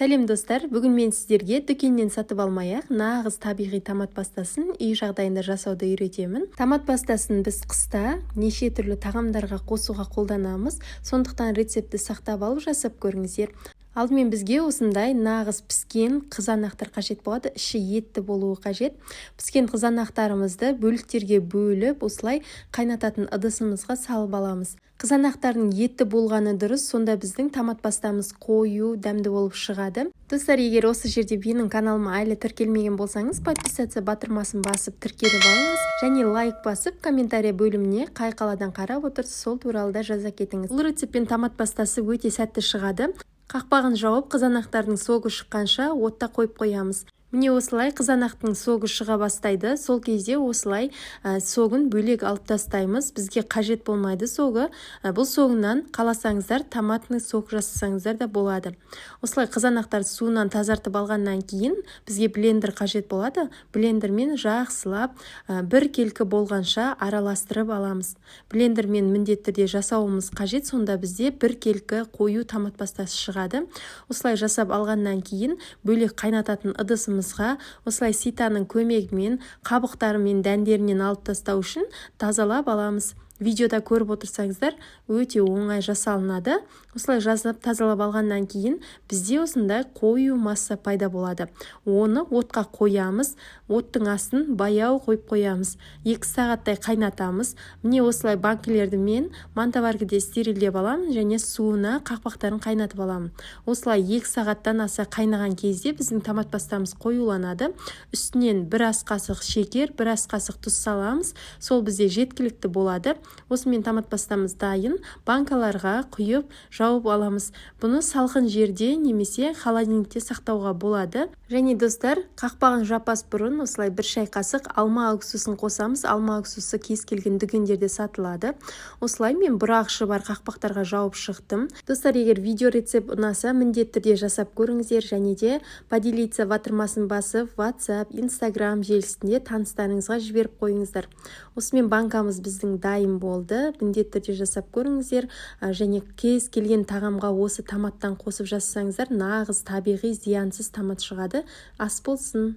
Сәлем, достар! Бүгін мен сіздерге дүкеннен сатып алмай-ақ, нағыз табиғи томат пастасын үй жағдайында жасауды үйретемін. Томат пастасын біз қыста неше түрлі тағамдарға қосуға қолданамыз, сондықтан рецептті сақтап алып, жасап көріңіздер. Алдымен бізге осындай нағыз піскен қызанақтар қажет болады. Іші етті болуы қажет. Піскен қызанақтарымызды бөліктерге бөліп, осылай қайнататын ыдысымызға салып аламыз. Қызанақтардың етті болғаны дұрыс, сонда біздің томат пастамыз қою, дәмді болып шығады. Достар, егер осы жерде менің каналыма әлі тіркелмеген болсаңыз, подписаться батырмасын басып, тіркеліп алыңыз және лайк басып, комментарий бөліміне қай қаладан қарап отырсыз, сол туралы да жаза кетіңіз. Бұл рецептпен томат пастасы өте сәтті шығады. Қақпағын жауып, қызанақтардың согы шыққанша отта қойып қоямыз. Міне, осылай қызанақтың согы шыға бастайды. Сол кезде осылай согын бөлек алып тастаймыз, бізге қажет болмайды согы. Бұл согынан қаласаңыздар, томатный сок жасасаңыздар да болады. Осылай қызанақтарды суынан тазартып алғаннан кейін бізге блендер қажет болады. Блендермен жақсылап біркелкі болғанша араластырып аламыз. Блендермен міндетті түрде жасауымыз қажет, сонда бізде біркелкі қою томат пастасы шығады. Осылай жасап алғаннан кейін бөлек қайнататын ыдысымызға осылай ситаның көмегімен қабықтары мен дәндерінен алып тастау үшін тазалап аламыз. Видеода көріп отырсаңыздар, өте оңай жасалынады. Осылай жасап, тазалап алғаннан кейін бізде осындай қою масса пайда болады. Оны отқа қоямыз, оттың астын баяу қойып қоямыз, 2 сағаттай қайнатамыз. Міне, осылай банкілерді мен мантоваркіде стерильдеп аламын және суына қақпақтарын қайнатып аламын. Осылай 2 сағаттан аса қайнаған кезде біздің томат пастамыз қоюланады. Үстінен бір ас қасық шекер, бір ас қасық тұз саламыз, сол бізде жеткілікті болады. Осымен томат пастамыз дайын. Банкаларға құйып, жауып аламыз. Бұны салқын жерде немесе холодильникте сақтауға болады. Және, достар, қақпағын жаппас бұрын осылай бір шай қасық алма уксусын қосамыз. Алма уксусы кез келген дүкендерде сатылады. Осылай мен бұрағышы бар қақпақтарға жауып шықтым. Достар, егер видео рецепт ұнаса, міндетті түрде жасап көріңіздер және де поделиться батырмасын басып, WhatsApp, Instagram желісінде таныстарыңызға жіберіп қойыңыздар. Осымен банкамыз біздің дайын болды. Міндетті түрде жасап көріңіздер және кез келген тағамға осы томаттан қосып жасасаңыздар, нағыз табиғи, зиянсыз томат шығады. Ас болсын!